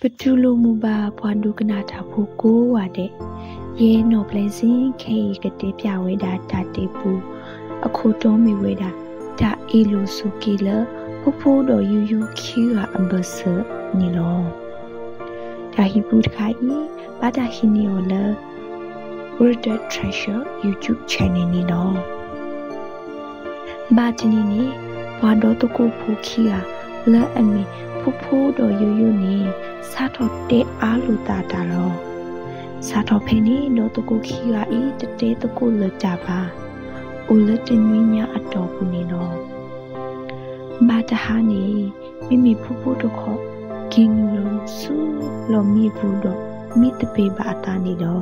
ပတူၢ်လိာ်မုာ်ဘၣ်ပှၤဒိကနၣ်တၢ်ဖိကိးဂၤဒဲး, ယဲနီၢ်ပျဲၢ်စ့ၣ်ခဲအံၤကတဲပၠးဝဲဒၣ်တၢ်တဲပူ, အခိၣ်တီမ့ၢ်ဝဲဒၣ် တၢ်အ့ၣ်လိာ်ဆိးက့လၢ ဖိဖိဒီးယိယိခံဂၤအဘၢၣ်စၢၤန့ၣ်လီၤ. တၢ်ဟံၣ်ပူတခါအံၤ ဘၣ်တၢ်ဟံးန့ၢ်အီၤလၢ Worded Treasure YouTube channel န့ၣ်လီၤ. ဘၣ်တနံၤန့ၣ် ပှၤဒီသကိးဖိခံဂၤ လၢအမ့ၢ်ဖိဖိဒီးယိယိန့ၣ် စးထီၣ်တဲအါလိာ်သးတၢ်လီၤ. စးထီၣ်ဖဲန့ၣ် ဒီသကိးခံဂၤအံၤ တတဲသကိးလၢၤတၢ်ဘၣ်, အိၣ်လၢတနွံညါအတီၢ်ပူၤန့ၣ်လီၤ. ဘၣ်တဟါန့ၣ် မ့မ့ၢ်ဖိဖိတခီ က့ၤနုာ်လီၤဆူလီၢ်မံအပူၤဒီး မံသပ့ၤဘၣ်အသးန့ၣ်လီၤ.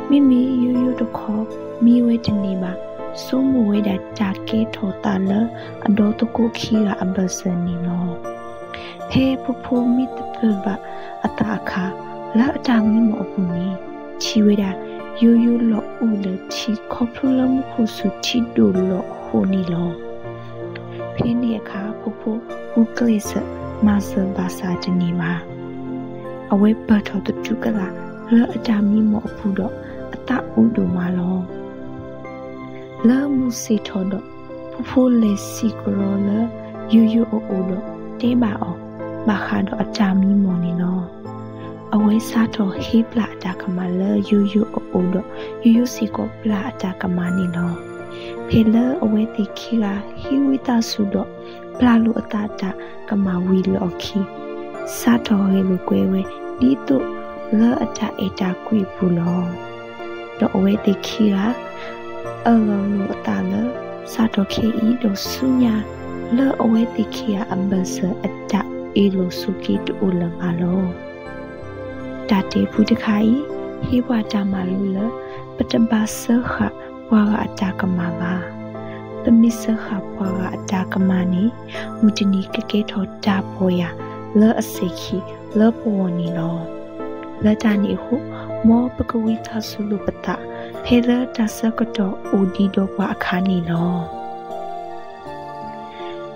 မ့မ့ၢ်ယိယိတခီ မံဝဲတန့ၢ်ဘၣ်, ဆိကမိၣ်ဝဲဒၣ်တၢ်ကဲထီၣ်သးလၢအဒီသကိးခံဂၤအဘၢၣ်စၢၤန့ၣ်လီၤ. ဖဲဖိဖိမံသပ့ၤဘၣ်အသးအခါ လၢအတၢ်မံမီၢ်အပူၤန့ၣ် ထံၣ်ဝဲဒၣ် ယိယိလီၤအူလၢာ်ထံ ခီဖျိလၢမူခိၣ်စူၤထံဒိၣ်လီၤအဃိန့ၣ်လီၤ. ဖဲန့ၣ်အခါ ဖိဖိဂုာ်ကျဲးစၢးမၤစၢၤဘၣ်ဆၣ်တန့ၢ်ဘၣ်. အဝဲပၢၢ်ထီၣ်သတူၢ်ကလာ်လၢအတၢ်မံမီၢ်အပူၤဒီး အသးအူဒိၣ်မးလီၤ. လၢမုၢ်ဆ့ၣ်ထီၣ်ဒီး ဖိဖိလဲၤစံၣ်ကရီလၢယိယိအအိၣ်ဒီး တဲဘၣ်အီၤ ဘၣ်ဃးဒီးအတၢ်မံမီၢ်န့ၣ်လီၤ. အဝဲစးထီၣ်ဟ့ပျၢ်အတၢ်ကမၣ်လၢယိယိအအိၣ်ဒီး ယိယိစ့ၢ်ကီးပျၢ်အတၢ်ကမၣ်န့ၣ်လီၤ. ဖဲလၢအဝဲသ့ၣ်ခံဂၤဟ့ၣ်ဝံသးစူၤဒီး ပျၢ်လိာ်အသးအတၢ်ကမၣ်ဝံၤလၢအခံ စးထီၣ်ဂဲၤလိာ်ကွဲဝဲ ဒ်သိးလၢအတၢ်အဲၣ်တၢ်ကွံအပူၤလီၤ. ဒီးအဝဲသ့ၣ်ခံဂၤ အၢၣ်လီၤလိာ်အသးလၢ စးထီၣ်ခဲအံၤဒီးဆူညါ လၢအဝဲသ့ၣ်ခံဂၤအဘၢၣ်စၢၤအတၢ်အ့ၣ်လိာ်ဆိးက့တအိၣ်လၢၤဘၣ်လီၤ. တၢ်တဲပူတခါအံၤ ဟ့ၣ်ပှၤတၢ်မၤလိလၢ ပတဘၣ်စၢဃာ်ပှၤဂၤအတၢ်ကမၣ်ဘၣ်. ပမ့ၢ်စၢဃာ်ပှၤဂၤအတၢ်ကမၣ်န့ၣ် မုၢ်တနံၤကကဲထီၣ်တၢ်ပီၢ်ယၢ်လၢအစဲၤခံလၢပဂီၢ်န့ၣ်လီၤ. လၢတၢ်န့ၣ်အဃိ မ်ပကဝံသးစူၤလိာ်ပသး ဖဲလၢတၢ်ဆၢကတီၢ်အိၣ်ဒံးဒီးပှၤအခါန့ၣ်လီၤ.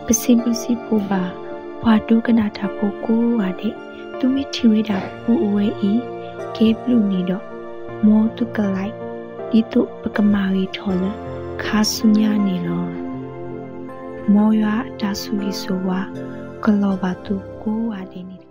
ပစံးဘျုးစံးဖှိၣ်ဘၣ် ပှၤဒိကနၣ်တၢ်ဖိကိးဂၤဒဲး, သုမ့ၢ်ထံၣ်ဝဲဒၣ်ပူအဝဲအံၤ ကဲဘျုးန့ၣ်ဒီး မ်သုကlike ဒ်သိးပကမၤဂ့ၤထီၣ်လၢခါဆူညါန့ၣ်လီၤ. မ်ယွၤအတၢ်ဆိၣ်ဂ့ၤဆိၣ်ဝါ ကလီၤဘၣ်သုကိးဂၤဒဲးန့ၣ်